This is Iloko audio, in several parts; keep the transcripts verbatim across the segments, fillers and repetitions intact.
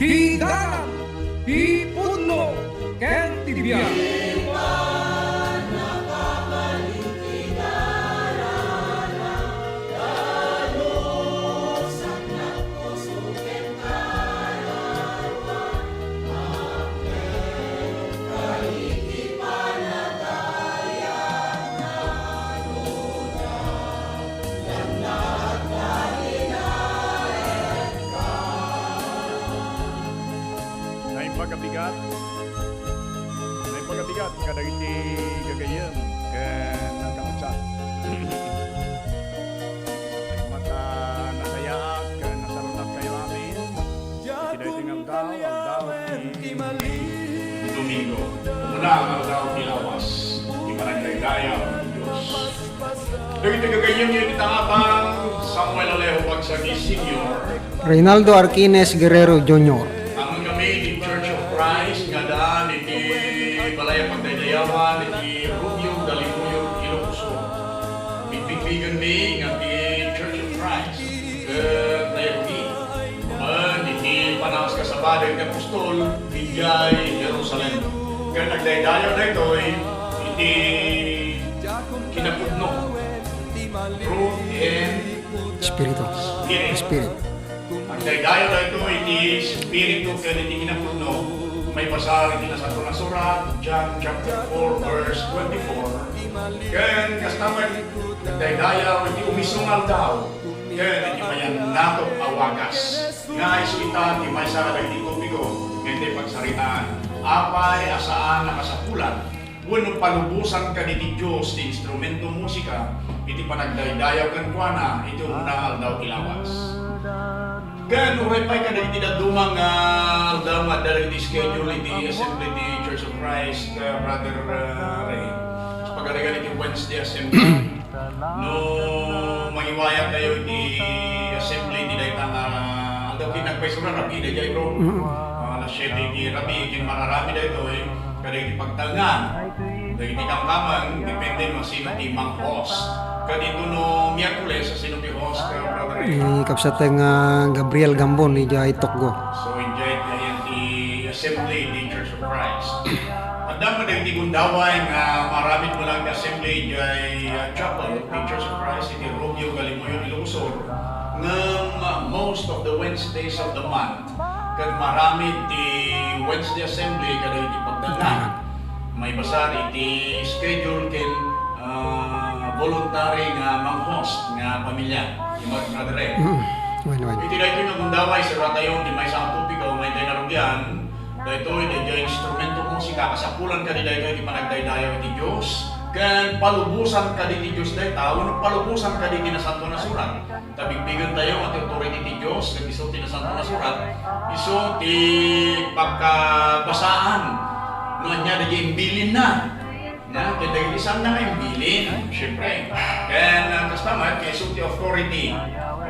Ti dalan, ti pudno, ken ti biag. Naimbag a bigat, naimbag a bigat kadagiti gagayyem ken nagkakatsa. Mata nasayaat ken nasarunak kayo amin. Iti daytoy nga aldaw, aldaw ti Domingo. Umuna nga aldaw ti lawas, ti panagdaydayaw ti Dios. Dagiti gagayyem iti tangabang, Samuel Alejo Pagsagi Senior. Reynaldo Arquines Guerrero Junior. Amin kami ti Church of Christ nga daan iti balay a pagdaydayawan iti Rubio, Dalimuyog, Ilocos Sur. Bigbigbigenmi nga ti Church of Christ ket nairudi ken iti panawas kasaba dagiti apostol idiay Jerusalem. Ken nagdaydayaw daytoy iti kinapudno. Fruit and Espiritu. Spirit. Espiritu. Nagdaydayaw daytoy iti Espiritu ken iti kinapudno. Maibasar iti Nasantoan a Surat, John chapter four, verse twenty-four. Ken kasta met, nagdaydayaw iti umisu nga aldaw, ken iti mayannato a wagas. Nga isu ita ti maysa kadagiti topiko nga intay pagsaritaan. Apay a saan a kasapulan wenno palubosan kaditi Dios ti instrumento musika iti panagdaydayaw kenkuana iti umuna nga aldaw ti lawas. Ken uray pay kadagiti dadduma nga aldaw nga adda dagiti schedule iti assembly ti Church of Christ, uh, Brother, uh, Ray. Pagarigan iti Wednesday assembly. No mangiwayat tayo iti assembly ti dayta nga aldaw ket nagpaisura rabii daydiay, bro. Mm. Ah, alas siete iti rabii, ken mararami daytoy kadagiti pagtalngan dagiti kamkameng, depende no sino ti mang-host. Kadito no Miyerkules, sino ti host, uh, Brother Ray? Ni kabsat nga Gabriel Gambon, idiay Tokgo. So, idiay, idiay ti assembly ti Church of Christ. Adda met dagiti gundaway nga maaramid met lang ti assembly idiay, uh, chapel ti Church of Christ iti Rubio, Dalimuyog, Ilocos Sur. Ngem, uh, most of the Wednesdays of the month, ket maaramid ti Wednesday assembly kadagiti pagtalngan. Maibasar iti schedule ken, ah, voluntary nga mang-host nga pamilya. Imat, Brother Ray. Mm. Wen, wen. Iti daytoy nga gundaway, siratayo ti maysa nga topiko nga intay narugian. Daytoy, daytoy instrumento musika, kasapulan kadi daytoy ti panagdaydayaw iti Dios. Ken palubosan kadi ti Dios dayta, wenno palubosan kadi ti Nasantoan a Surat. Ta bigbigentayo nga ti authority ti Dios, ket isu ti Nasantoan a Surat, isu ti pagkabasaan no ania dagiti imbilinna. Nia, ket dagiti saanna nga imbilin, siempre. Ken, ah, kasta met, isu ti authority.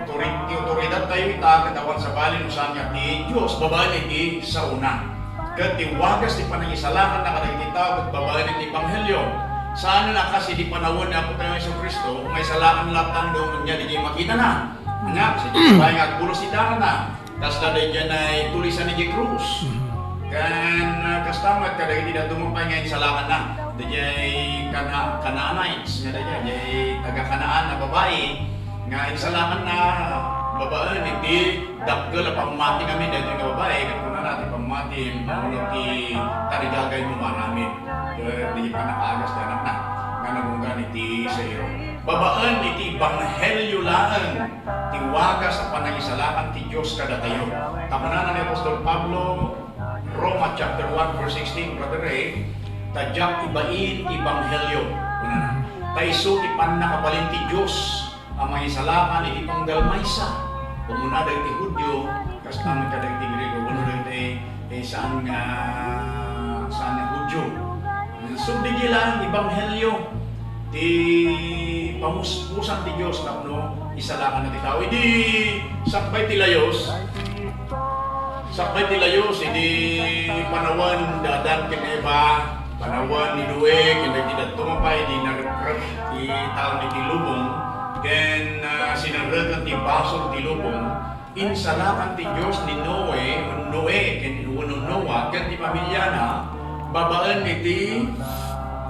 Authority, ti authority tayo ita, ket awan sabali no saan nga ti Dios, babaen iti saona. Ket ti wagas ti panangisalakanna kadagiti tao ket babaen iti ebanghelio. Saan a kas idi panawen ni Apo tayo Jesu-Cristo, nga isalakan latta no ania dagiti makitana. Ania, sadiay nga agbulos ti darana. Kasta daydiay tulisan idiay krus. Mhm. Ken, ah, kasta met kadagiti dadduma pay nga insalakanna. Daydiay Cana-, Canaanites, nga daydiay, daydiay taga-Canaan a babai, nga insalakanna babaen iti dakkel a pammati ngamin daytoy nga babai, ket kunana ti pammati, mauno ti tarigagaymo nga aramid, ket di pannakaagas ti anakna, nga nagunggan iti Zairo. Babaen iti ebanghelio laeng ti wagas a panangisalakan ti Dios kadatayo. Ta kunana ni apostol Pablo, Roma chapter one verse sixteen, Brother Ray, "Ta diak ibain ti ebanghelio," kunana. Ta isu ti pannakabalin ti Dios a mangisalakan iti tunggal maysa, umuna dagiti Judio, kasta met kadagiti Griego, wenno dagiti, eh, saan nga, saan nga Judio. Subdi diay ebanghelio ti pamuspusan ti Dios tapno isalakanna ti tao. Idi sakbay ti layus, sakbay ti layus, idi panawen da Adan ken Eva, panawen ni Noe, ken dagiti dadduma pay, idi narekrek ti tao iti lubong, ken, ah, sinerreken ti basol ti lubong, insalakan ti Dios ni Noe, Noe, Ken ti pamiliana, babaen iti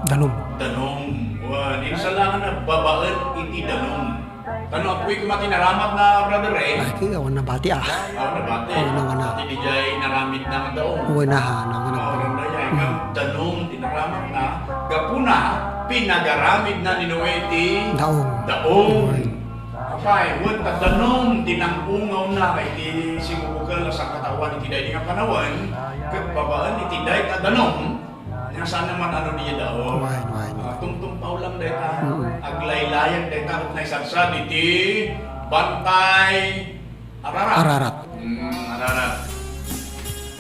Danum. Danum. Wen, insalanganna, babaen iti danum. Tano, appoy koma ti naramatna, Brother Ray. Ay, kaya awan nabati, ah. Awan nabati. Awan na, awan na. Iti dijay naramatna nga daong. Awan na, ha, na, na, na. Awan na, ya, ngem danum ti naramatna. Gapuna, pinagaramidna ni Noe ti Daong. Daong. Apay, wen ta danum ti nang-ungawna iti simubukel a sangkataoan iti daydi nga panawen, ket babaen iti dayta danum, nga saan man ano diay daong. Wen, wen. Ah, tumtumpaw lang dayta, Mm. aglaylayag dayta, ket naisabsab iti Bantay Ararat. Ararat. Mm, Ararat.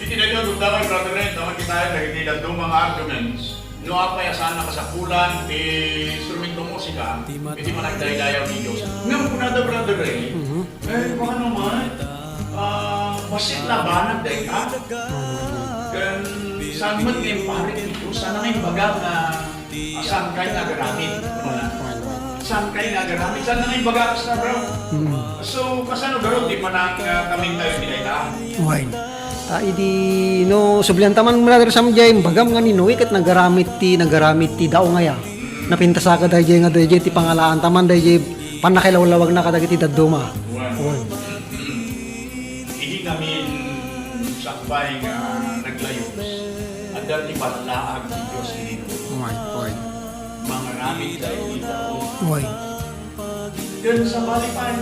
Iti daytoy a gundaway, Brother Ray, taman kitaen dagiti dadduma nga arguments. No apay a saan a kasapulan ti instrumento musika, iti panagdaydayaw ti Dios. Ngem kunada, Brother Ray, Mhm. eh, paano man? Ah, bassit la banag dayta? Ken saan met nga imparit ti Dios? Saan nga imbaga nga, ah, saan kayo nga agaramid? Saan kayo nga agaramid? Saan nga imbaga kasta, bro? Mhm. So, kasano garud ti panang, ah, kamintayo ti dayta? Wen. Ta idi no sublian ta man, Brother Sam, jay imbagam nga ni Noe ket nagaramid ti, nagaramid ti daong aya. Napintasaka dayjay nga dayjay ti pangalaan ta man dayjay pannakailawlawagna kadagiti dadduma. Wen. Wen. Idi ngamin sakbay nga naglayus, adda ti ballaag ti Dios iti Noe. Wen, wen. Mangaramid daydi daong. Wen. Ken sabali pay,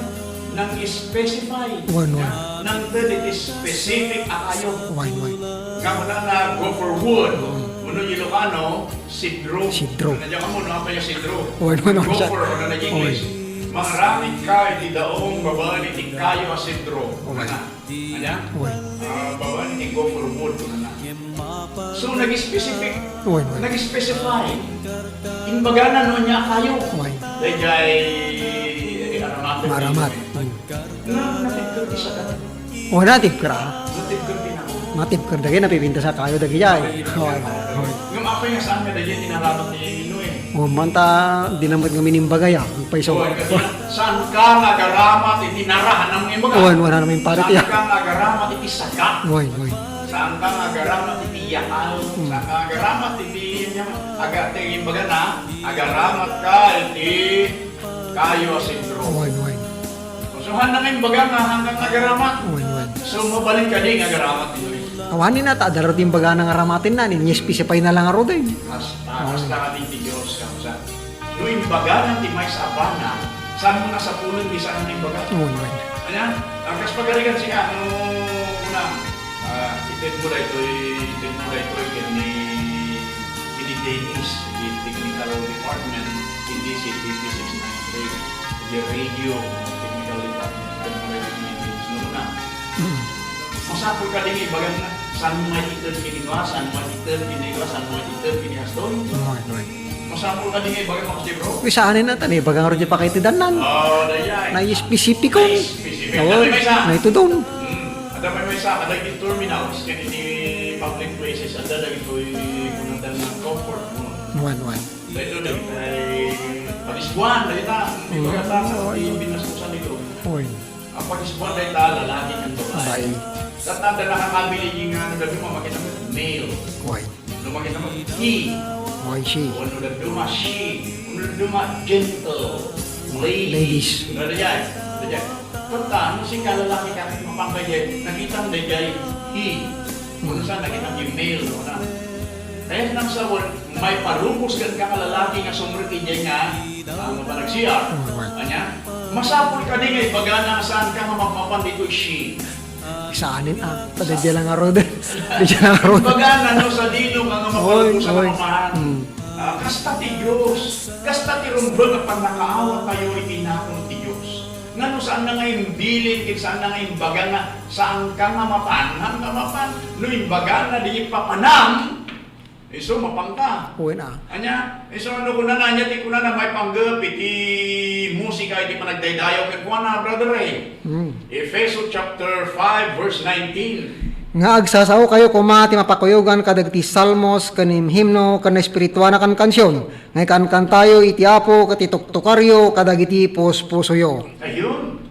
nang-specify. Wen, wen. Nangted iti specific a kayo. Wen, wen. Nga kunana, gopher wood. Wen. Wenno Ilocano, sidro. Sidro. Ano diyan kamo, no? Apay a sidro? Wen, wen, wen. Gopher, ano na English? Wen. Mangaramid ka iti daong babaen iti kayo a sidro. Wen. Ano? Wen. Ah, babaen iti gopher wood, ano na. So, nag-specific, Wen, wen. nag-specify. Imbagana no ania a kayo. Wen. Dayjay, eh, aramat. Maaramat. Wen. Nga, natibker ti saka. O, natibker, ah. Natibker ti nako. Natibker dagiti napipintas a kayo dagiti ay. Wen, wen. Ngem apay nga saan nga dayjay ti naramat ni Noe? O, man ta, di naman kami nimbaga ya. Agpayso. Wen, kasi saan ka nga agaramat iti narahan nga imbaga? Wen, wen, ano, imparit ya. Saan ka nga agaramat iti saka? Wen, wen. Saan ka nga agaramat iti yakal? Hmm. Saan ka agaramat iti, aga, ti imbaga na, agaramat ka iti kayo a sentro. Wen, wen. So, saan nga imbaga nga, saan ka nga agaramat? Wen, wen. So, mabalin kadi nga agaramat ditoy? Awan ni na, ta adda ti imbaga nga aramatenna, ni, ni-specify na lang ngaruden. Kasta, kasta kadi ti Dios, kamsa. No imbagana ti maysa a banag, saan mo nasapulen ti saan nga imbaga? Wen, wen. Ania? Ah, kas pagarigan sika, no, kuna, ah, ited mo daytoy, ited mo daytoy ken ni, ken ni Dennis, iti technical department, ken ni C T P six nine three, iti radio, technical department, ited mo daytoy ken ni Dennis. No, kuna, Mm. Masapul kadi nga ibagan nga, saan mo nga ited ken ni Noah, saan mo nga ited ken ni Noah, saan mo nga ited ken ni Aston? Wen, wen. Masapul kadi nga ibagan, Max Jebro? Wen, saan na, ta naibaga ngarud ti pakaitedannan. Oh, dayay. Na espesipiko. Na espesipiko. Oo, naitudon. Hmm. Adda pay maysa, kadagiti terminals, ken iti public places, adda dagitoy kunada nga comfort room. Wen, wen. Daytoy, daytoy, pakisbuan, dayta. Di Mm. ba kata, Oo, ti wen. Binaskusan dito. Wen. Ang pakisbuan dayta, lalaki ken babae. Babae. Ket adda nakakabilin nga no dadduma makita met male. Wen. No makita met he. Wen, she. O no dadduma she. O no dadduma gentle. Ladies. Ladies. No, dayjay. Dayjay. Ket ta, no sika lalaki ka, mapanka dayjay, nakitam dayjay he. O no saan, nakitam ti male, no, na. Kayat nang sawen, maiparubos kenka nga lalaki nga sumrek idiay nga, ah, mapan ag-C R. Wen, wen. Ania? Masapul kadi nga ibagana nga saan ka nga mapmapan ditoy she? Saanen, ah. Ta daydiay lang ngarud. Daydiay lang ngarud. Ibagana no sadino ka nga Wen, maparubos a wen. Mamahan. Mm. Ah, kasta ti Dios. Kasta ti rumbeng a pannakaawat tayo iti nakon ti Dios. Nga no saan na nga imbilin, ken saan na nga imbaga nga saan ka nga mapan, saan ka mapan. No imbagana di ipapanam, isu mapan ka. Wen, ah. Ania, isu no kunana, ania ti kunana, maipanggep iti musika, iti panagdaydayaw, ken kuana, Brother Ray. Hmm. Efeso chapter five, verse nineteen. Nga agsasao kayo koma ti mapakuyogan kadagiti salmos, ken himhimno, ken espirituan a kankansion, nga ikankantayo iti Apo ket ituktokaryo kadagiti puspusoyo. Ayun.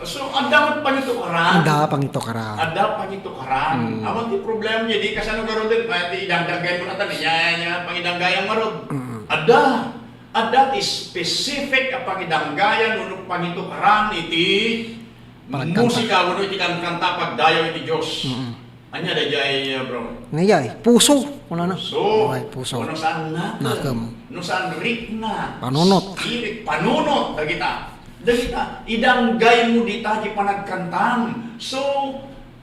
So, adda met pangitukaran. Adda pangitukaran. Adda pangitukaran. Mm. Awan ti problema, di kasano garuden, pati idangdanggaymon ata, nia, nia, pangidanggayam ngarud. Mm. Adda. Adda ti specific a pangidanggayan wenno pangitukaran iti Panagkanta. Musika wenno iti kankanta, pagdayaw iti Dios. Mm. Ania daydiay, bro? Ania daydiay? Puso, kunana. Puso. Okay, puso. No saan nakem. Nakem. No saan rikna. Panunot. Spirit, panunot, dagita. Dagita, idanggaymo dita ti panagkantam. So,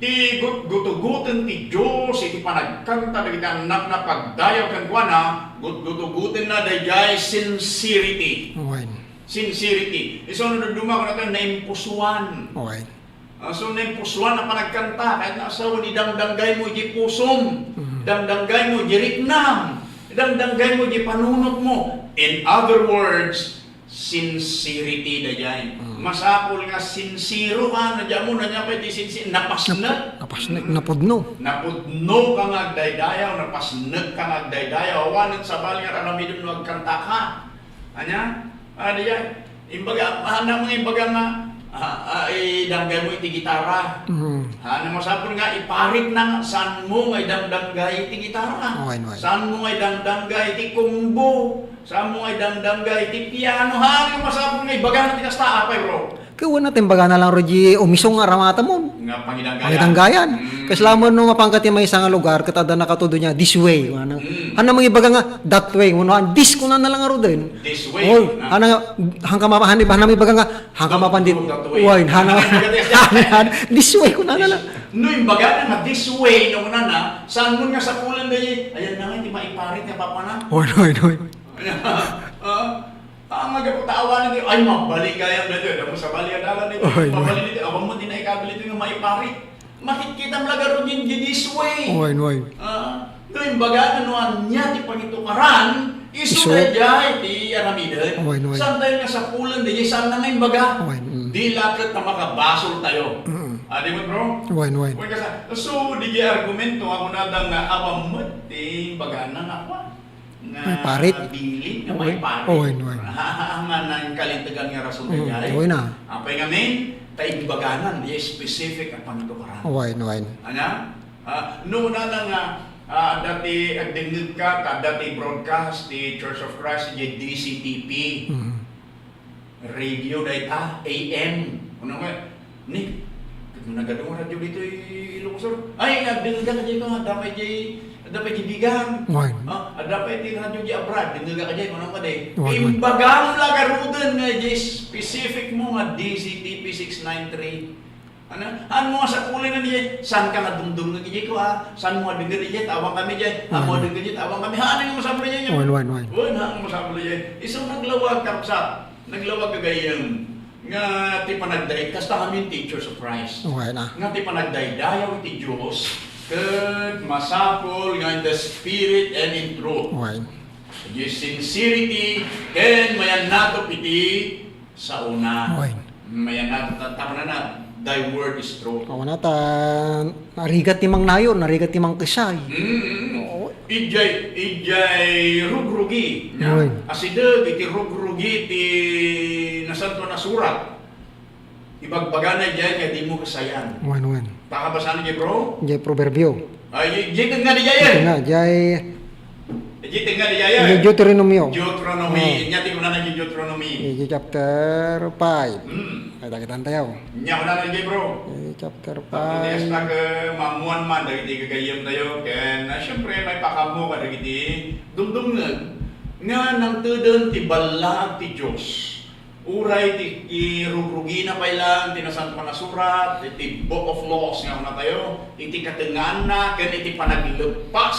ti gutgutugoten ti Dios iti panagkanta dagiti annakna pagdayaw kenkuana, gutgutugotenna daydiay sincerity. Wen. Sincerity. Isu no dadduma, kunana, naimpusuan. Wen. Ah, so, naimpusuan a panagkanta, kayatna a sawen, idangdanggaymo iti pusom, Mm. idangdanggaymo iti riknam, idangdanggaymo iti panunotmo. In other words, sincerity daydiay. Mm. Masapul nga sinsero ka, no di ammom, ania pay ti sinsi-, napasnek. Nap-, napasnek, Mm. napudno. Napudno ka nga agdaydayaw, napasnek ka nga agdaydayaw. Awan sabali nga aramidem no agkanta ka. Ania? Ah, daydiay. Imbaga, haan nga imbaga nga, ah, ah, idanggaymo iti gitara. Mm. Haan nga masapul nga iparitna nga, saanmo nga idangdanggay iti gitara. Wen, wen. Saanmo nga idangdanggay iti combo. Saanmo nga idangdanggay iti piano. Haan nga masapul nga ibagana ti kasta, apay, bro? Ket wen, imbagana lang rod di umisong nga aramatamon. Nga pangidanggayan. Pangidanggayan. Mm. Kasla met no mapanka ti maysa nga lugar, ket adda nakatudo nia, "This way," kunana. Mm. Haan nga mangibaga nga, "That way," wenno, "This," kunana lang ngaruden. "This way," Oy, kunana. Haan nga, haan ka mapa-, haan, haan nga mangibaga nga, haan ka Don't mapan di-, go that way. Oy, haan nga, haan, haan, "This way," kunana lang. No imbagana nga, "This way," no kunana, saanmon nga sapulen daydiay, ayan na nga, ti maiparit nga papana. Oy, oy, oy. Ah, ah, nga gapu ta awanen ti, ay, mabalin gayam daytoy, adda mo sabali a dalan daytoy. Oy, oy. Mabalin daytoy, awan mo ti naikabil daytoy nga maiparit. Makitkitam la garuden iti this way. Oy, oy. Ah, no, imbaga, no ania ti pangitukaran, isu Isu. daydiay ti aramiden. Oy, oy. Saan tayo nga sapulen, di saan na nga imbaga? Oy, mm. Di la ket ta makabasol tayo. Mm. Ah, di mo, bro? Oy, oy. Oy, kasa-, so, di argumento, ako na dang nga, awan mo ti bagana nga, Nga maiparit. Bilin nga maiparit. Oy, oy. Nga nangkalintegan nga rason daydiay. Mm, oy na. Apay ngamin, ta imbaganan, di specific a pangitukaran. Oy, oy. Ania? Ah, no, na nga, ah, adda ti agdengngeg ka, ta adda ti broadcast ti Church of Christ, di D C T P. Mm. Radio dayta, A M. Ano nga? Ni, ket no nagadu nga radio ditoy Ilocos Sur. Ay, agdengngeg ka kadiay, adda pay diay, adda pay diay bigan. Wen. Ah, adda pay ti radio diay abroad, dengngeg ka kadiay, ano nga di? Wen, wen. Imbagam la garuden nga diay specific mo nga D C T P six nine three. Ano? Haan mo nga sapulen diay, saan ka nga dumdumngeg diay ko, ha? Saan mo nga dengngeg diay, awan kami diay. Haan mo nga dengngeg diay, awan kami. Haan nga masapul diay. Wen, wen, wen. Wen, haan nga masapul diay. Isu naglawag, kakabsat. Naglawag gagayyem nga ti panagday-, kasta ngamin ti Church of Christ. Wen, ah. Nga ti panagdaydayaw iti Dios, ket masapul nga in the spirit and in truth. Wen. Iti sincerity, ken mayannato iti saona. Wen. Mayannato, ta-, tapno na, thy word is true. Awan na ta, narigat ti mangnayon, narigat ti mangkessay. Mm, mm. Oo. Idiay, idiay rugrugi, nia? Wen. Asideg iti rugrugi ti Nasantoan a Surat. Ibagbagana idiay nga dimo kesayan. Wen, wen. Pakabasana diay, bro? Diay Proverbio. Ay, di, di nga diay, eh. Ito nga, diay. Di nga diay, eh. Diay Deuteronomio. Deuteronomy. Oh. Nia ti kunana diay Deuteronomy. Diay chapter five. Hmm. Ay, dakitan tayo. Nia kunana diay, bro. Diay chapter five. Tapno ti kasta, maammuan man dagiti gagayyem tayo. Ken, ah, siyempre, maipakaammo kadagiti dumdumngeg nga nangteden ti ballaag ti Dios. Uray ti, irugrugina pay lang ti Nasantoan a Surat, iti Book of Laws nga kunatayo, iti katengngaanna ken iti panagleppas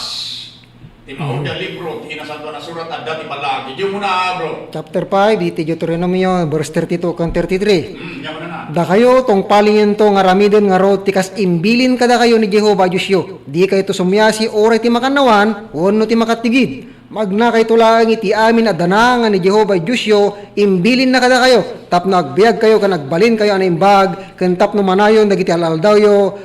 ti maudi a libro ti Nasantoan a Surat, adda ti ballaag. Idi umuna, bro. Chapter five, iti Deuteronomio, verse thirty-two ken thirty-three. Hmm, nia kunana. Dakayo, tungpalengto nga aramiden ngarud ti kas imbilin kadakayo ni Jehovah a Diosyo. Dikayto sumiasi uray ti makannawan wenno ti makatigid. Magnakayto laeng iti amin a dana nga ni Jehovah a Diosyo imbilinna kadakayo, tapno agbiagkayo ken agbalinkayo a naimbag, ken tapno manayon dagiti al-aldawyo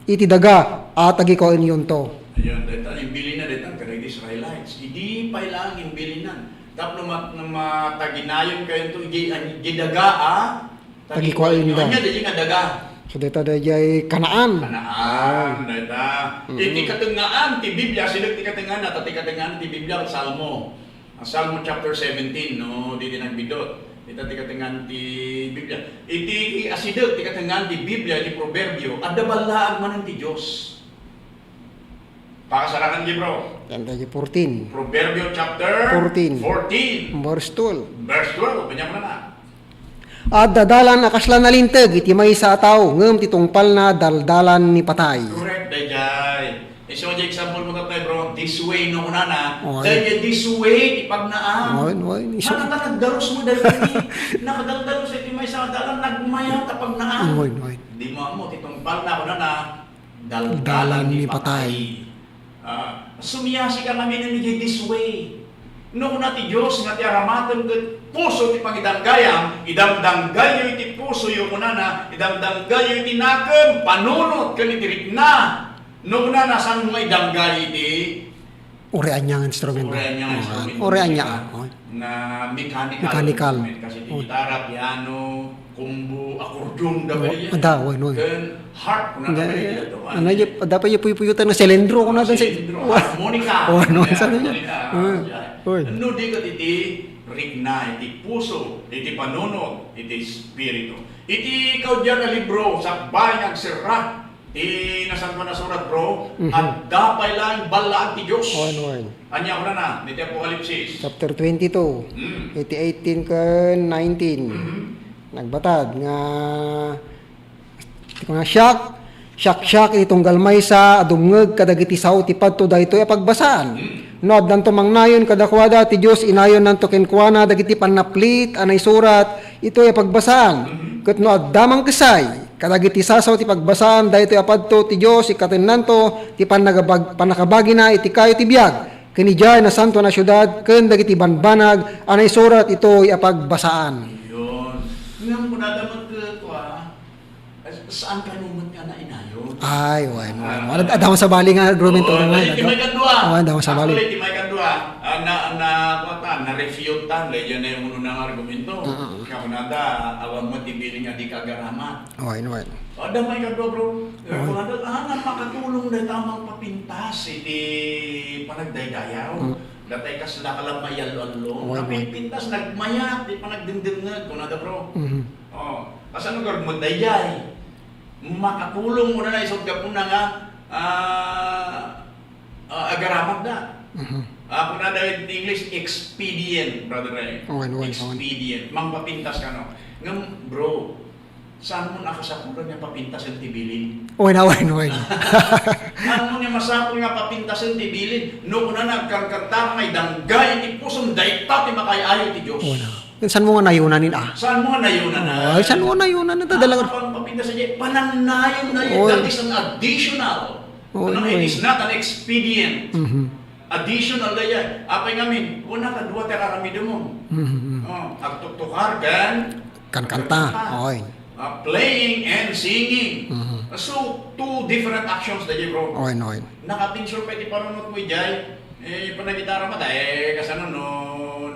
iti daga a tagikuenyoto. Ayan, dayta imbilinna dayta kadagiti Israelites. Idi pay laeng imbilinna. Tapno mat-, mataginayonkayo iti, iti daga a Tagikuaenda. Ania daydi nga daga? So, dayta daydiay Kanaan. Kanaan, dayta. Mm. Iti katengngaan ti Biblia, asideg ti katengngaanna, ta ti katengngaan ti Biblia, Salmo. Salmo chapter seventeen, no, daydi nagbiddut. Ita ti katengngaan ti Biblia. Iti asideg ti katengngaan ti Biblia, iti Proverbio, adda ballaag manen ti Dios. Pakasarakan di, bro. Yan tayo, fourteen. Proverbio chapter Fourteen. Fourteen. Verse twelve. Verse twelve, ania kunana? Adda dalan a kasla nalinteg iti maysa a tao, ngem ti tungpalna daldalan ni patay. Correct, daydiay. Isu nga example mo, tatay, bro, this way, no, kunana. Oy. Daydiay this way, ti pagnaam. Oy, oy, isu. Nakadaldalos mo, daydiay. Nakadaldalos iti maysa a dalan, nagmayat a pagnaam. Oy, oy. Di mo ammo, ti tungpalna, kunana. Daldalan ni patay. Ah, sumiasika ngamin idiay this way. No kuna ti Dios nga ti aramatem ket puso ti pangidanggayam, idangdanggayyo iti pusoyo, kunana, idangdanggayyo iti nakem, panunot ken iti rikna. No kunana, saan mo nga idanggay iti Uray ania nga instrumento. Uray ania nga instrumento. Uray ania, ah, nga mechanical. Mechanical. Kasi ti gitara, piano, combo, accordion, da ba iya? Ada, wen, wen. Ken harp, kuna ka ba iya? Ano, dapat iya puypuyutan nga selendro, kuna si selendro, harmonica. Oh, ano, sa niya? Harmonica. Oy. No di ket iti rikna, iti puso, iti panunot, iti espiritu. Iti kaudyan a libro, sakbay nga agserra, Ti Nasantoan a Surat, bro, adda pay laeng ballaag ti Dios. Wen, wen. Ania kunana, iti Apokalipsis? Chapter twenty-two, iti eighteen ken nineteen. Nagbatad nga, iti kuna, siak, siak, siak, iti tunggal maysa a dumngeg kadagiti sao ti padto daytoy a pagbasaan. No addanto mangnayon kadakuada, ti Dios inayonnanto kenkuana dagiti pannaplit a naisurat itoy a pagbasaan. Ket no adda mangkessay, kadagiti sasao ti pagbasaan daytoy a padto ti Dios, ikkatennanto ti pannagabag-, pannakabagina iti kayo ti biag, ken idiay nasantoan a siudad, ken dagiti banbanag a naisurat itoy a pagbasaan. Yun. Ngem kunada met ket, kua, saan kano met nga nainayon? Ay, wen, wen. Wala, adda sabali nga argumento. Oh, naman, iti ano? Maikadua. Oh, adda sabali. Actually, iti maikadua, ah, na, na, kua ta, na-refute tan, daydiay unona nga argumento. Ah, ah, ah. Kunada, awan met ti bilin nga dika agaramat. Wen, wen. Adda maikadua, bro. Eh, kunada, ah, nga makatulong dayta a mangpapintas iti panagdaydayaw. Mm. Datay kasla ka la maiallo-allo. Wen, wen. Napipintas, nagmayat ti panagdengdengngeg, kunada, bro. Mhm. Oh, kasano garud met daydiay? Makatulong mo na na isut gapuna nga, ah, ah, agaramat da. Mhm. Ah, kunada iti English, expedient, Brother Ray. Wen, wen, wen. Expedient. Mangpapintas kano. Ngem, bro, saan mo nakasapulan nga papintasen ti bilin? Wen, wen, wen. Saan mo nga masapul nga papintasen ti bilin? No, kuna nagkankanta nga idanggay iti pusom, dayta ti makaay-ayo ti Dios. Wen, ah. Saan mo nga nayunanin, ah? Saan mo nga nayunanin? Ay, saan mo nga nayunanin? Ta, talaga. Ang papintas sa panangnayon na yun, that is an additional. Oy, oy. It is not an expedient. Mhm. Additional da yan. Apay ngamin, una ka dua ti aramidem mo. Mhm, mhm. Oh, agtuktukar, kan? Kankanta. Kankanta. Oy. Ah, playing and singing. Mhm. So, two different actions da yan, bro. Oy, oy. Nakapinsurpay ti panunot mo, ijay. Eh, panagitara mo, ta, eh, kasano no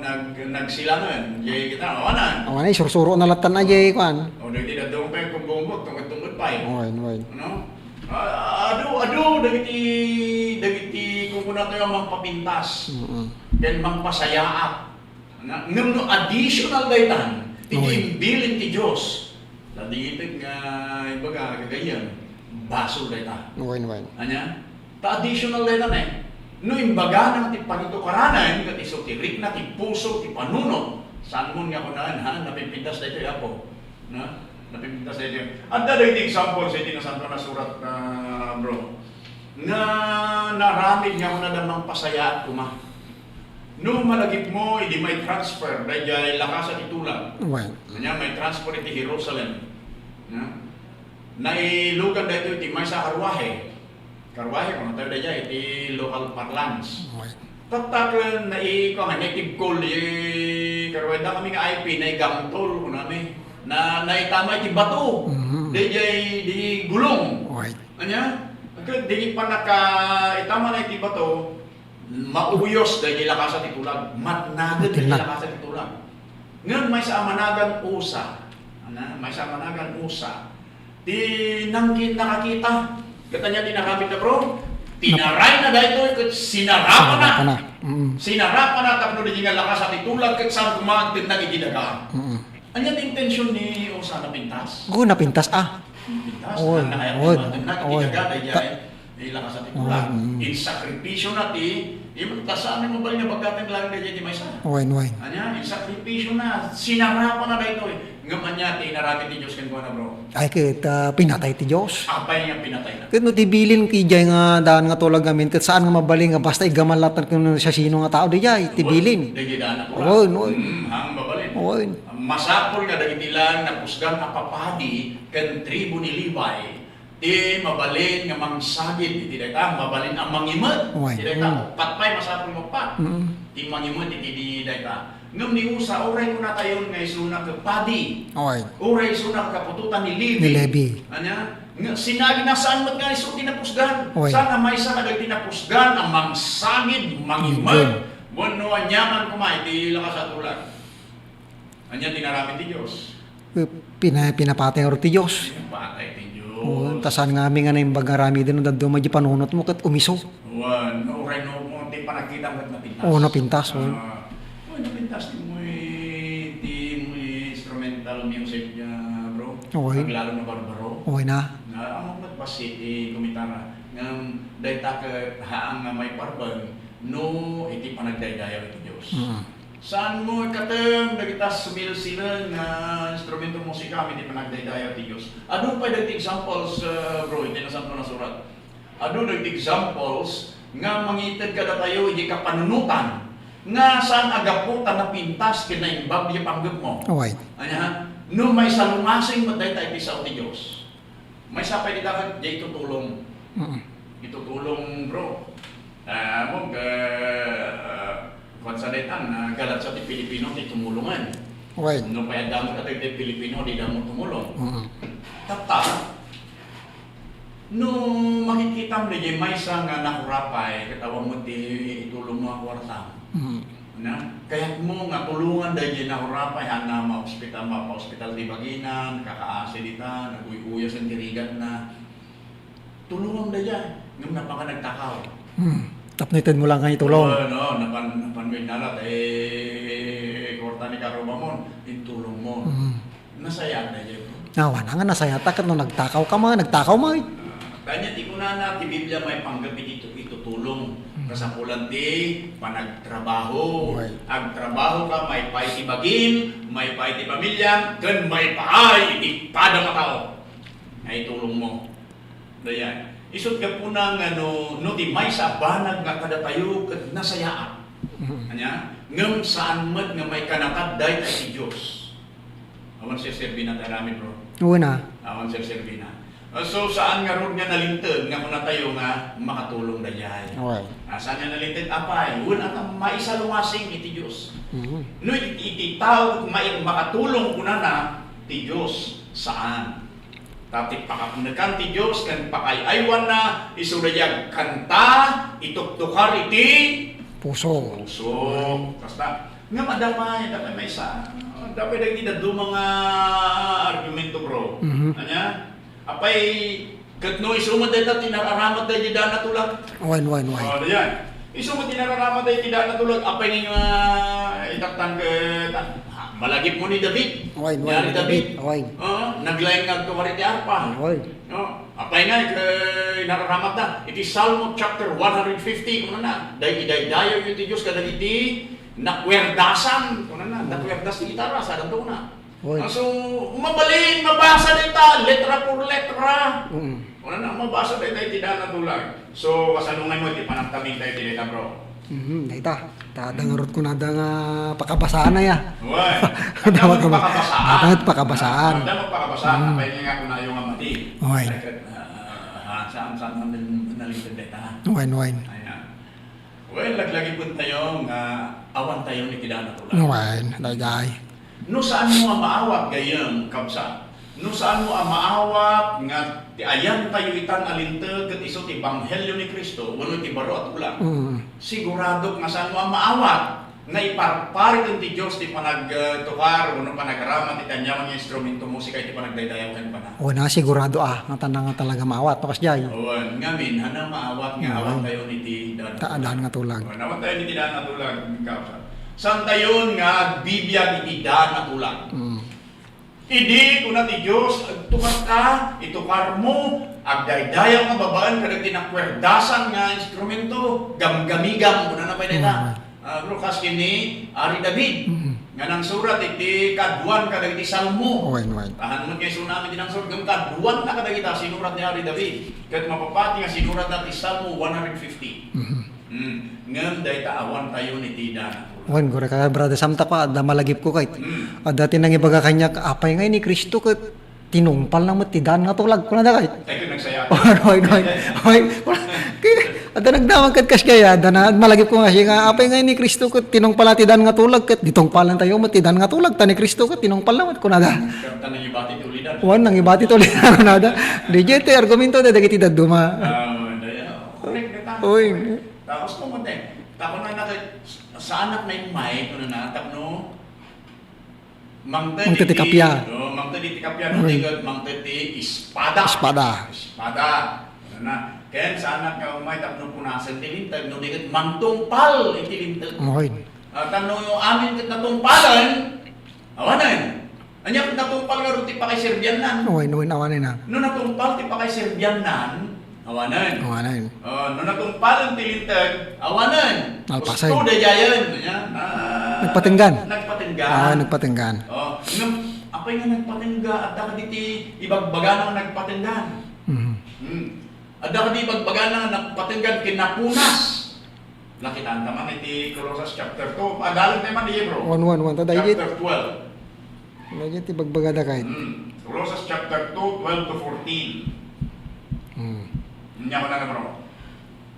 nag-, nagsilangen, jay gitara, awanan. Awanan, sursuro na latan na, jay, kuan. O, dagiti dadduma pay, bumbungbog, tungod-tungod pay. Wen, wen. Ano? Ah, adu, adu, dagiti, dagiti, kung kuna tayo, mangpapintas. Mm-mm. Ken mangpasayaat. Nga, ngem no additional daytan, iti imbilin ti Dios. Ta di ited nga, ibaga, gagayyem, basol dayta. Wen, wen. Ania? Ta additional daytan eh. No imbagana ti pangitukaran, ket isu ti rikna ti puso, ti panunot. Saan mo nga kunaen, ha? Napipintas daytoy, Apo. Na? Napipintas daytoy. Adda dagiti example sa iti Nasantoan a Surat, ah, bro. Nga naaramid nga kunada mangpasayaat koma. No malagipmo idi may transfer daydiay lakasa ti tulag. Wen. Ania may transfer iti Jerusalem. Na? Nailugan daytoy iti maysa a karwahe. Karwahe, kung tayo daydiay iti local parlance. Wen. Tatta ken nai-, kuan, naitibkol iti karwahe. Adda kami nga I P, naigangtol, kunami. Na, naitama iti bato. Mhm. Daydiay, di gulong. Wen. Ania? Ket di panaka-, itama na iti bato, mauyos daydi lakasa ti tulag, matnagan daydi lakasa ti tulag. Ngem maysa a managan usa, Na, maysa a panagan, usa. Ti nangkin nakakita. Ket ania ti inaramidna, bro? Nap- Tinarayna daytoy ket sinarapana. Sinarapana. Mm. Sinarapana tapno di nga lakas a ti tulag ket saan koma agtennag iti daga. Mm. Ania ti intention ni Usa? Napintas? Oo, napintas, ah. Napintas. Oy, Ang nakayat oy, na agtennag iti oy. daga, daydiay. Ka- Ila ka sa ti Oy, tulang. mm. Insakripisyo na ti, im-, ta saan nga mabalin nga bagkaten lang daydiay ti maysa. Oy, oy. Ania, insakripisyo na, sinarapana daytoy. Ngem ania ti inaramid ti Dios kenkuana, bro? Ay, ket, ah, pinatay ti Dios. Apay nga pinatay na? Ket no ti bilin ket idiay nga daan nga tulag ngamin, ket saan nga mabalin nga basta iggaman latta ken siasino nga tao, daydiay, ti Oy, bilin. daydiay daan a tulag. Oy, oy. Mm, ang mabalin. Oy. Masapul nga dagiti lang napusgan a papadi ken tribu ni Levi, ti mabalin nga mangsagid iti dayta, mabalin a mangimet Oy. iti dayta. Mm. Uppat pay, masapul nga uppat. Mm. Ti mangimet iti di dayta. Ngem ni Usa, uray kunatayon nga isuna ket padi. Oy. Uray isuna ket kaputotan ni Levi. Ni Levi. Ania? Nga sinagid na saan met nga isu ti napusgan. Oy. Saan a maysa kadagiti napusgan a mangsagid, mangimet. Amen. Wenno aniaman koma iti lakas a tulag. Ania ti inaramid ti Dios? Pina-, pinapatay ngarud ti Dios. Pinapatay ti Dios. Oo, ta saan ngamin nga naimbag nga aramiden no dadduma di panunotmo ket umiso. Wen, no, uray no, no, ti panagkitam ket napintas. Oo, napintas, oo. Ah, wen, napintas ti moy, ti moy instrumental music, ah, bro. Oy. Aglalo na barbaro. Oy na. Na, amo met bassit ti gumitara. Ngem, dayta ket haan nga maiparban no iti panagdaydayaw iti Dios. Mm. Saan mo ikatem dagita sumilsilen nga instrumento musika iti panagdaydayaw ti Dios? Adu pay dagiti examples, uh, bro, iti Nasantoan a Surat. Adu dagiti examples nga mangited kadatayo iti kapanunotan nga saan a gapu ta napintas ken naimbag ti panggepmo. Oy. Ania? No maisalungasing met dayta iti sao ti Dios. Maysa pay dita ket diay itutulong. Mm. Itutulong, bro. Ah, mo, ah, kuwan sa daytan, ah, galatsa ti Pilipino ti tumulongan. Right. No pay adda met kadagiti Pilipino, dida met tumulong. Mm. Tatta, no makitkitam daydiay maysa nga nakurapay, ket awan met ti itulongmo a kuarta. Mm. Na, kayatmo nga tulongan daydiay nakurapay, haan a maospital, mapaospital ti bagina, nakakaasi dita, naguy-uyasen ti rigatna. Tulongam daydiay, ngem napan nga nagtakaw. Hmm. Tapno itedmo lang nga itulong. Oo, no, napan, napan mo innalat, eh, kwarta ni karumamon, intulong mo. Hmm. Nasayaat daydiay, bro. Awan na nga nasayaat, ket no nagtakaw ka man, nagtakaw man. Ah, kanya ti kunana, ti Biblia maipanggep iti tu-, itutulong. Hmm. Kasapulan ti panagtrabaho. Oy. Agtrabaho ka, maipaay ti bagim, maipaay ti pamilyam, ken maipaay iti padam a tao. Nga itulong mo. Dayan. Isut' gapuna nga no, no ti maysa a banag nga kadatayo ket nasayaat. Mhm. Ania? Ngem saan met nga maikanatad dayta iti Dios. Awan serserbina ti aramid, bro. Wen a. Awan serserbina. Uh, so, saan ngarud nga nalinteg nga kunatayo nga makatulong dayay? Wen. Ah, saan nga nalinteg? Apay, wen a ta maisalungasing iti Dios. Mhm. No iti, iti tao mai-, makatulong kunana ti Dios, saan. Ta ti pakapnekan ti Dios ken pakaay-aywanna, isu daydi agkanta, ituktukar iti Puso. puso. Kasta, ngem adda pay, adda pay maysa. Adda pay dagiti dadduma nga argumento, bro. Mhm. Ania? Apay, ket no isu met dayta ti nararamat daydi daan a tulag. Wen, wen, wen. Oh, dayan. Isu met ti nararamat daydi daan a tulag. Apay nga itaktan ket, ah, malagipmo ni David. Wen, wen, Ni ni David. David. Wen. Oo, naglaing nga agtukar iti arpa. Wen. No? Apay nga, eh, nararamatda. Iti Salmo chapter one hundred fifty, kunana, "Day-, idaydayawyo ti Dios kadagiti nakuerdasan." Kunana, nakuerdas ti gitara, sadanto kuna. Oy. Ah, so, mabalin, mabasa dayta, letra por letra. Mm. Wala na, mabasa dayta iti daan a tulag. So, kasano nga mo iti panagtabing tayo iti dayta, bro? Mhm, dayta. Ta, dangarot ko na da nga pakabasaan na ya. Uy, Ada adda mo pakabasaan. Ada mo pakabasaan. Adda mo pakabasaan. Mm. Apay nga kunayo nga madi. Uy. Ay, kat-, ah, ah, ah, saan, saan man din nalipid dayta? Uy, uy. Ay, na. Well, laglagipon tayo nga awan tayo ni kidana tulang. Wen, daydiay. No saan mo a maawat, gayem, kabsat, no saan mo a maawat nga ti ayan tayo itan a linteg ket isu ti ebanghelio ni Cristo, wenno ti baro a tulang, Mm. siguradok nga saan mo a maawat. Naiparparit ti Dios ti panagtukar wenno panagramat iti aniaman nga instrumento musika iti panagdaydayaw kenkuana. O, na, sigurado a, nga tan-, nga talaga maawat, no, kasdiay? Wen, ngamin, haanna maawat nga Mm. awantayon iti daan a Ta-, tulag. Daan nga tulag. Wen, awantayon iti daan a tulag, kakabsat. Saantayon nga agbibiag iti daan a tulag. Mm. Idi kuna ti Dios, "Agtukarka, itukarmo, agdaydayaw nga babaen kadagiti nakuerdasan nga instrumento, gamgamigam," kunana pay dayta. Mm. Ah, bro, kas ken ni Ari David, Mm. nga nangsurat iti kaduan kadagiti Salmo. Wen, wen. Tahan met nga isunami ti nangsurat, ngem kaduan na kadagita sinurat ni Ari David. Ket mapapati nga sinuratna ti Salmo one hundred fifty. Mhm. Mm. Ngem dayta awantayon iti daan a tulag. Wen, gura ka, Brother Sam, ta pa, adda malagipko ket. Mm. Adda ti nangibaga kaniak, "Apay nga ni Cristo ket tinungpalna met ti daan nga tulag?" kunada ket. Tayo nagsaya. Oy, oy, oy. Oy, adda nagdamag ket kasdiay, adda na, malagipko nga siya nga, "Apay nga ni Cristo ket tinungpalna ti daan nga tulag ket ditungpalantayo met ti daan nga tulag, ta ni Cristo ket tinungpalna met," kunada. Ket ta nangibati ti ulidan. Wen, nangibati ti ulidan, kunada. Diay ti argumento dagiti dadduma. Ah, daya. Correct na ta. Oy. Tapos kung mo, te, tapos na naka-, saanak na yung mic, ano na, tapno, mangted Mangted iti iti kappia. Oo, mangted iti kappia, no, Mm. di ket mangted iti espada. Espada. Espada. Ano na, ken saanak nga umay tapno punasen ti linteg, no, di ket mangtungpal iti linteg. Oy. Ah, tapno amin ket natungpalan, awanen. Ania ket natungpal ngarud ti pakaiserbiannan? Wen, wen, awanen na. No natungpal ti pakaiserbiannan, awanen. Awanen. Oh, no natungpalen ti linteg, awanen. Nalpasen. Gusto dayayen, ania, na-, Nagpatenggan. Nagpatenggan. Ah, nagpatenggan. Oh, ngem, apay nga nagpatengga, adda kaditi ibagbagana nga nagpatenggan. Mhm. Hmm. Adda kadi ibagbagana nga nagpatenggan ken napunas. Lakitan ta man iti Colosas chapter two. Adalen tayo man di, bro. Wen, wen, wen. Tada, Chapter twelve. Medyo ti bagbagada kahit. Hmm. Colosas chapter two, twelve to fourteen. Hmm. Nia ko na, bro.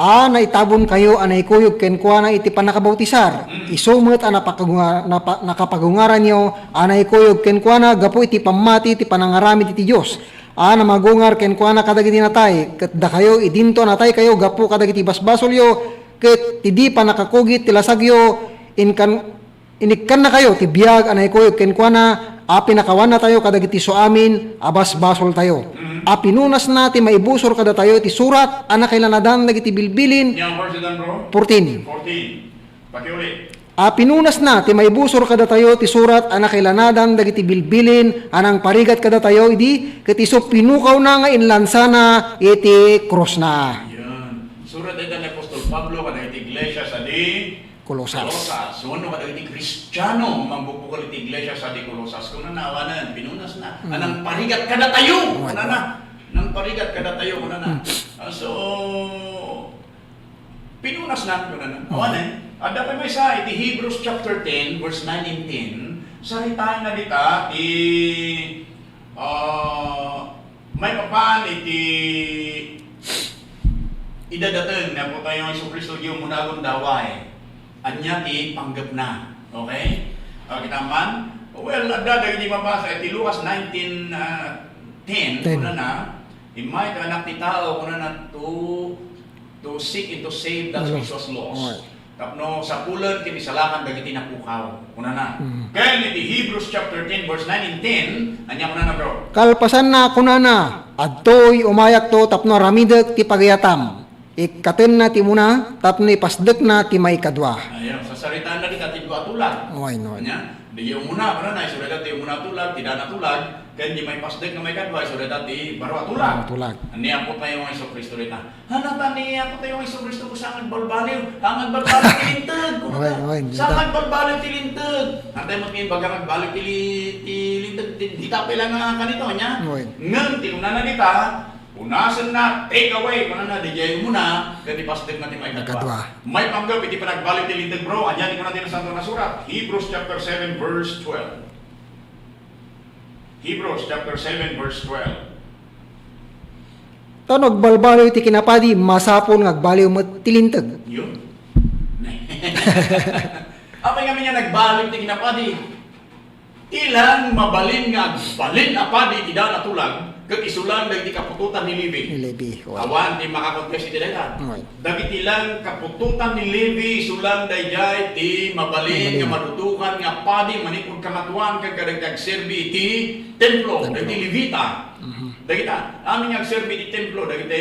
A, naitabonkayo a naikuyog kenkuana iti pannakabautisar. Hmm. Isu met a napakagunga-, napa-, nakapagungaranyo a naikuyog kenkuana gapu iti pammati ti panangaramid iti Dios. A, namagungar kenkuana kadagiti natay, ket dakayo, idinto a nataykayo gapu kadagiti basbasolyo, ket ti di pannakakugit ti lasagyo, inkan-, inikkannakayo ti biag a naikuyog kenkuana, a pinakawannatayo kadagiti suamin a basbasoltayo. Mm. A pinunasna ti maibusor kadatayo iti surat a nakailanadan dagiti bilbilin. Nia verse dan, bro? Fourteen. Fourteen. Pakiuli. A pinunasna ti maibusor kadatayo ti surat a nakailanadan dagiti bilbilin a nangparigat kadatayo idi, ket isu pinukawna nga inlansana iti krusna. Yan. Surat ita ni Apostol Pablo kadagiti iglesia sadi Colosas. Colosas. Wenno kadagiti Kristiano nga mangbubukol iti iglesia sadi Colosas. Kunana, awanen, pinunasna. Mm. A nangparigat kadatayo. Oh my Kunana, God. Nangparigat kadatayo, kunana. Mm. Ah, so, Pinunasna, kunana. Mm. Awanen, adda pay maysa iti Hebrews chapter ten, verse nine and ten, saritaenna dita ti, ah, maipapan iti idadateng ni Apotayo Jesu-Cristo, di umuna gundaway. Ania ti panggepna? Okay? Ah, kita man? Well, adda dagiti mabasa iti Lucas nineteen, ah, ten, Ten. Kunana, "Immay ti Anak ti Tao," kunana, "to, to seek and to save that Ano? which was lost." Alright. Tapno sapulen ken isalakan dagiti napukaw, kunana. Mm. Ken iti Hebrews chapter ten, verse nine and ten, ania kunana, bro? Kalpasanna, kunana, "Adtoy, umayakto tapno aramidek ti pagayatam." Ikkatenna ti umuna, tapno ipasdekna ti maikadua. Ayan, sasaritaenna dita ti dua a tulag. Oy, no. Ania? Di umuna, kunana, isu dayta ti umuna a tulag, ti daan a tulag, ken di maipasdek nga maikadua, isu dayta ti baro a tulag. Baro a tulag. Ni Apo tayo nga Jesu-Cristo dita. Hanatan ni Apo tayo nga Jesu-Cristo kung saan nagbalbaliw. Saan nagbalbaliw ti linteg? Oy, oy, dita. Saan nagbalbaliw ti linteg? Antay mo kin baga nagbaliw ti li-, ti linteg, di, di tapay lang nga kanito, ania? Oy. Ngem, ti kunana dita, punasenna, take away, kunana, di jay umuna, ken ipasdekna ti maikadua. Maikadua. Maipanggep iti panagbaliw ti linteg, bro. Ania ti kuna ti Nasanto a Surat? Hebrews chapter seven, verse twelve. Hebrews chapter seven, verse twelve. Ta no agbalbaliw ti kinapadi, masapul nga agbaliw met ti linteg. Yun. Apay ngamin nga nagbaliw ti kinapadi? Ti lang mabalin nga agbalin a padi iti daan a tulag, Ket isu lang dagiti kaputotan ni Levi. Ni Levi, wen. Awan ti makakontest iti dayta. Wen. Dagiti lang kaputotan ni Levi, isu lang daydiay ti mabalin nga madudukan nga padi manipud Kangatoan ken kadagiti agserbi iti templo, Templo. dagiti Levita. Mhm. Dagita, amin nga agserbi iti templo, dagiti,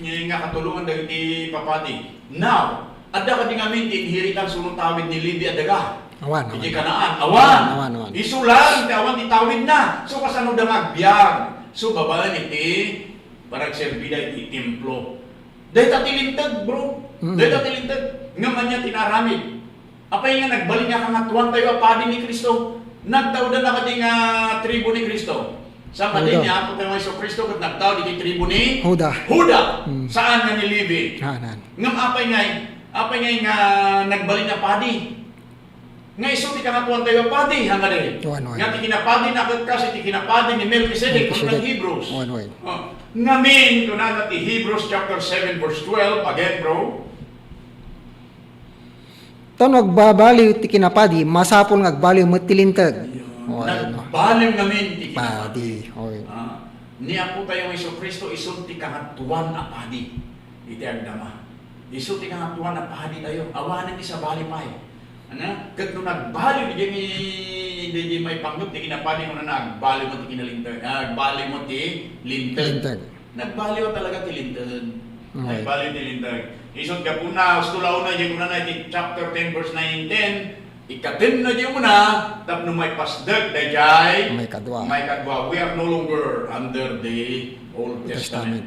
eh, nga katulongan dagiti papadi. Now, adda kadi ngamin ti inheritance wenno tawid ni Levi a daga? Awan, Iti awan. Kanaan. Awan. Awan, awan. Isu lang ti awan ti tawidna. So, kasano da nga agbiag? So, babaen iti panagserbida iti templo. Dayta ti linteg, bro. Mm. Dayta ti linteg. Ngem ania ti naaramid? Apay nga nagbalin nga Kangatoantayo a padi ni Cristo? Nagtaodan na kadi nga tribu ni Cristo? Saan kadi Juda. Ni Apotayo nga Jesu-Cristo ket nagtaud iti tribu ni Juda. Juda. Mm. Saan nga ni Levi? Anan. Ngem apay nga, apay nga, nga nagbalin a padi? Nga isu ti Kangatoantayo a padi, han kadi? Wen, wen. Nga ti kinapadi na ket kas iti kinapadi ni Melchizedek, Melchizedek. Kunana ti Hebrews. Wen, wen. Oh. Ngamin, kunana ti Hebrews chapter seven, verse twelve, again, bro. Ta no agbabaliw ti kinapadi, masapul nga agbaliw met ti linteg. Ayun. Oy, no. Nagbaliw ngamin ti kinapadi. Padi, oy. Ah, ni Apotayo nga Jesu-Cristo, isu ti Kangatoan a Padi iti agdama. Isu ti Kangatoan a Paditayo. Awanen ti sabali pay. Ano? Ket no nagbaliw, di, di, di maipanggep ti kinapadi, kunana, agbaliw met ti kinalinteg. Ah, agbaliw met ti linteg. Linteg. Nagbaliw talaga ti linteg. Mm. Nagbaliw ti linteg. Isut' gapuna, husto la una, di kunana iti chapter ten, verse nine and ten, ikkatenna di umuna, tapno maipasdek daydiay maikadua. Maikadua. We are no longer under the Old Testament. Testament.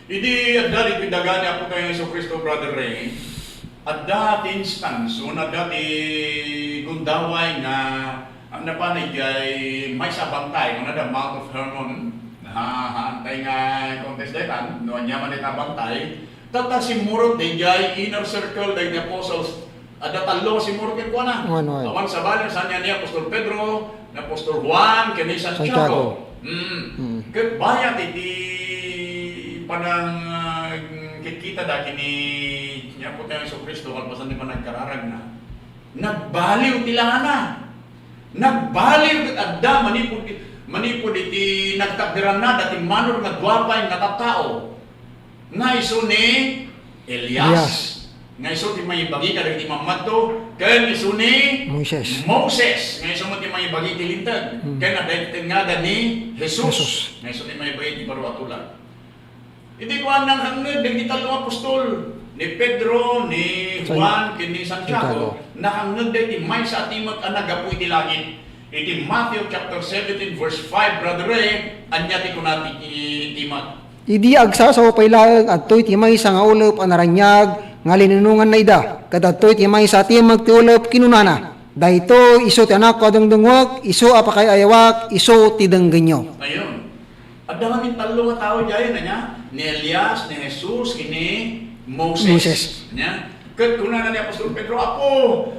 Idi adda ditoy daga ni Apotayo Jesu-Cristo, Brother Ray, adda ti instance, wenno adda ti gundaway nga, ah, napan idiay maysa a bantay, kunada Mount of Hermon. Ha, haantay nga contest daytan, no ania man dayta a bantay. Tatta, simmurot daydiay inner circle dagiti apostles. Adda tallo nga simmurot kenkuana. Wen, wen. Awan sabali, saan nga ni Apostol Pedro, ni Apostol Juan, ken ni Santiago. Santiago. Mm. Mm. Ket bayat iti panang, ah, kikkitada ken ni Apotayo Jesu-Cristo kalpasan ti panagkararagna, nagbaliw ti langana. Nagbaliw ket adda manipud, manipud iti nagtakderanna, dati manor nga dua pay nga tattao. Nga isu ni Elias. Elias. Nga isu ti mangibagi kadagiti mammadto, ken isu ni Moises. Moises. Nga isu met ti mangibagi iti Linteg. Hmm. Ken adda iti tengngadan ni Jesus. Jesus. Nga isu ti mangibagi iti baro a tulag. Iti kuan, nakangngeg dagiti tallo nga apostol, ni Pedro, ni San-, Juan, ken ni Santiago. Santiago. Nakangngeg dagiti maysa a timek a naggapu iti langit. Iti Matthew chapter seventeen, verse five, Brother Ray, ania ti kuna ti, ti timek? Idi agsasao pay laeng, adtoy ti maysa nga ulep a naraniag nga linunonganna ida, ket adtoy ti maysa a timek ti ulep, kinunana, "Daytoy isu ti Anakko a dungdungngoek, isu a pakaay-ayawak, isu ti denggenyo." Ayun. Adda ngamin tallo nga tao diay, ania? Ni Elias, ni Jesus, ken ni Moses. Moses. Ania? Ket kunana ni Apostol Pedro, "Apo,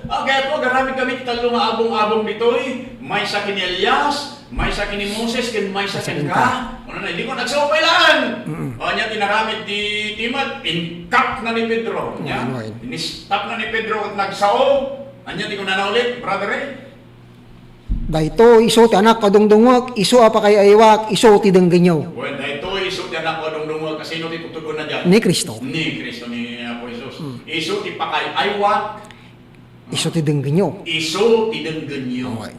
agayat agaramid kami ti tallo nga abong-abong ditoy, maysa ken ni Elias, maysa ken ni Moses, ken maysa kenka." Maysa kenka. Kunana, "Dikon, agsao pay laeng." Mm. O, ania ti naramid ti timek? Inkapna ni Pedro. Ania? Wen, wen. Inistapna ni Pedro ket nagsao. Ania ti kunana ulit, Brother Ray? "Daytoy isu ti Anakko a dungdungngoek, isu a pakaay-ayawak, isu ti denggenyo." Wen, daytoy isu ti Anakko a dungdungngoek. Kasino ti tutudonna diay? Ni Cristo. Ni Cristo, ni Apo Jesus. Hmm. Isu ti pakaay-ayawak. Isu ti denggenyo. Isu ti denggenyo. Okay.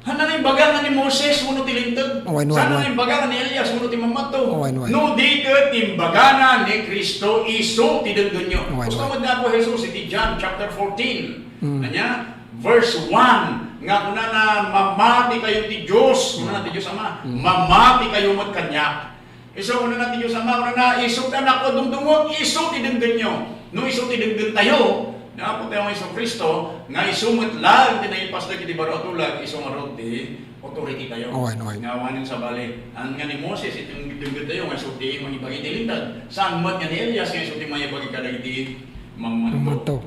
Saan a naimbaga nga ni Moses wenno ti Linteg? Wen, wen, wen. Saan a naimbaga nga ni Elias wenno ti mammadto? Wen, wen. No di ket imbagana ni Cristo, isu ti denggenyo. Wen, wen. Gusto met ni Apo Jesus iti John chapter fourteen. Hmm. Ania? Verse one, nga kunana, "Mamatikayo ti Dios," kunana ti Dios Ama, Mm. "Mamatikayo met kaniak." Isu, kunana ti Dios Ama, kunana, "Isu ti Anakko a dungdungngoek, isu ti denggenyo." No isu ti denggentayo, ni Apotayo nga Jesu-Cristo, nga isu met laeng ti naipasdek iti baro a tulag, isu ngarud ti authority tayo. Wen, wen. Nga awanen sabali. Saan nga ni Moses, iti denggentayo, nga isu ti mangibagi ti Linteg. Saan met nga ni Elias, nga isu ti mangibagi kadagiti mammadto. Mammadto.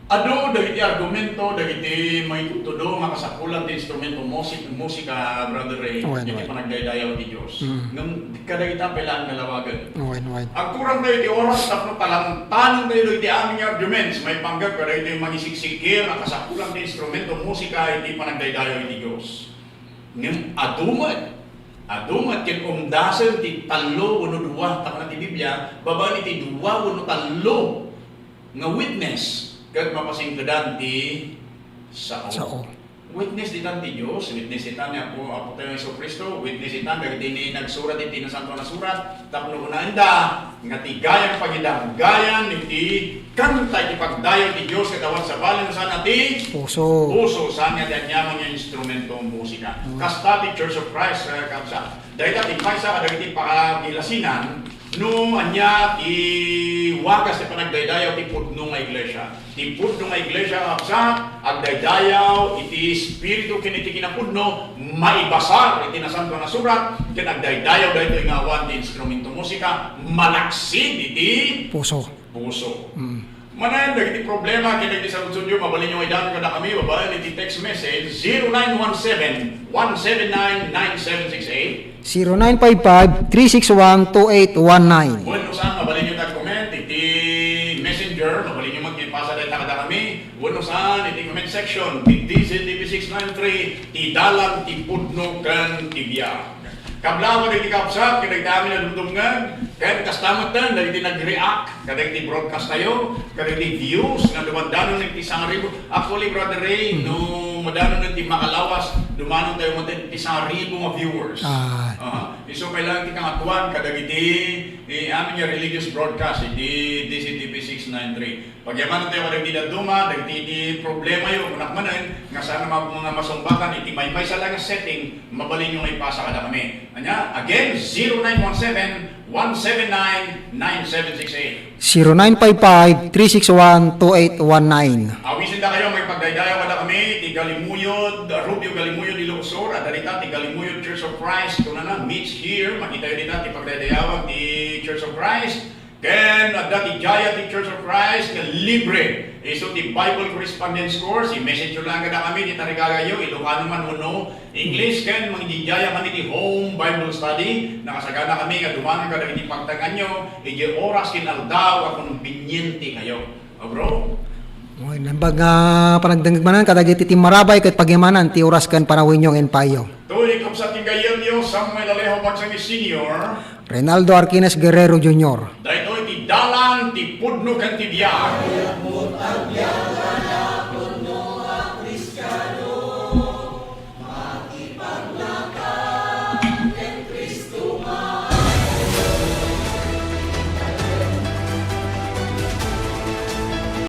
Adu dagiti argumento dagiti mangitudtudo nga kasapulan ti instrumento musik-, musika, Brother Ray, Wen, iti wen. Panagdaydayaw ti Dios. Mm. Ngem kadagita pay laeng nga lawagen. Wen, wen. Agkurang tayo ti oras tapno talantanen tayo dagiti amin nga arguments maipanggep kadagiti mangisiksikir a kasapulan ti instrumento musika iti panagdaydayaw iti Dios. Ngem adu met Adu met ket umdasen ti tallo wenno dua, tapno ti Biblia, babaen iti dua wenno tallo nga witness, ket mapasingkedan ti sao. Sao. Witness ditan ti Dios, witness ditan ni Apo, Apo tayo Jesu-Cristo, witness ditan dagiti ni nagsurat iti Nasantoan a Surat, tapno kunaenda nga ti gayam pagidanggayan iti kanta iti pagdayaw ti Dios ket awan sabali no saan a ti puso. Puso, saan nga ti aniaman nga instrumento o musika. Mm. Kasta ti Church of Christ, eh, kabsa. Dayta ti maysa kadagiti pakagilasinan no ania ti wagas ti panagdaydayaw ti pudno nga iglesia. Ti pudno nga iglesia, kabsa, agdaydayaw iti Espiritu ken iti kinapudno, maibasar iti Nasantoan a Surat, ken agdaydayaw daytoy nga awan ti instrumento musika, malaksid iti puso. Puso. Mm. Manen dagiti problema ken dagiti saludsodyo, mabalinyo nga idanon kadakami babaen iti text message zero nine one seven, one seven nine, nine seven six eight. Zero nine five five, three six one, two eight one nine. Wenno saan, mabalinyo nga comment iti messenger, mabalinyo met nga ipasa dayta kadakami. Wenno saan, iti comment section, ti D Z T V six nine three, ti dalan, ti pudno, ken ti biag. Kablawan dagiti kabsat, ken dagiti amin a dumdumngeg, ken kasta met dagiti nag-react kadagiti broadcast tayo, kadagiti views nga dumadanon iti sangaribu. Actually, Brother Ray, mm, no madanonen ti makalawas, dumanon tayo met iti sangaribu nga viewers. Ah. Aha. Isu kailangan ti kangatoan kadagiti, eh, amin nga religious broadcast iti D Z T V six nine three. Pagyamanan tayo kadagiti dadduma, dagiti iti problemayo, kunak manen, nga saan nga ma-, nga masumbatan iti maymaysa lang nga setting, mabalinyo nga ipasa kadakami. Ania, again, zero nine one seven, one seven nine, nine seven six eight. Zero nine five five, three six one, two eight one nine. Awisin dakayo nga agpagdaydayaw kadakami, ti Galimuyod, Rubio Galimuyod, Ilocos Sur, adda dita ti Galimuyod Church of Christ, kunana, meets here, makitayo dita ti pagdaydayawan ti Church of Christ. Ken adda ti Jaya ti Church of Christ nga libre. Isu ti Bible Correspondence Course, i-message-yo lang kadakami ti tarigagayo, Ilocano man wenno English, ken mangidaydayaw kami ti home Bible study. Nakasagana kami nga dumanon kadagiti pagtaenganyo idiay oras ken aldaw a kombinyentekayo. O, bro? Oy, naimbag nga panagdengngeg manen kadagiti timmarabay ket pagyamanan ti oras ken panawenyo nga impayo. Toy ni kabsat ken gayyemyo, Samuel Alejo Bagsang Senior. Reynaldo Arquines Guerrero Junior. Daytoy ti dalan, ti pudno, ken ti biag.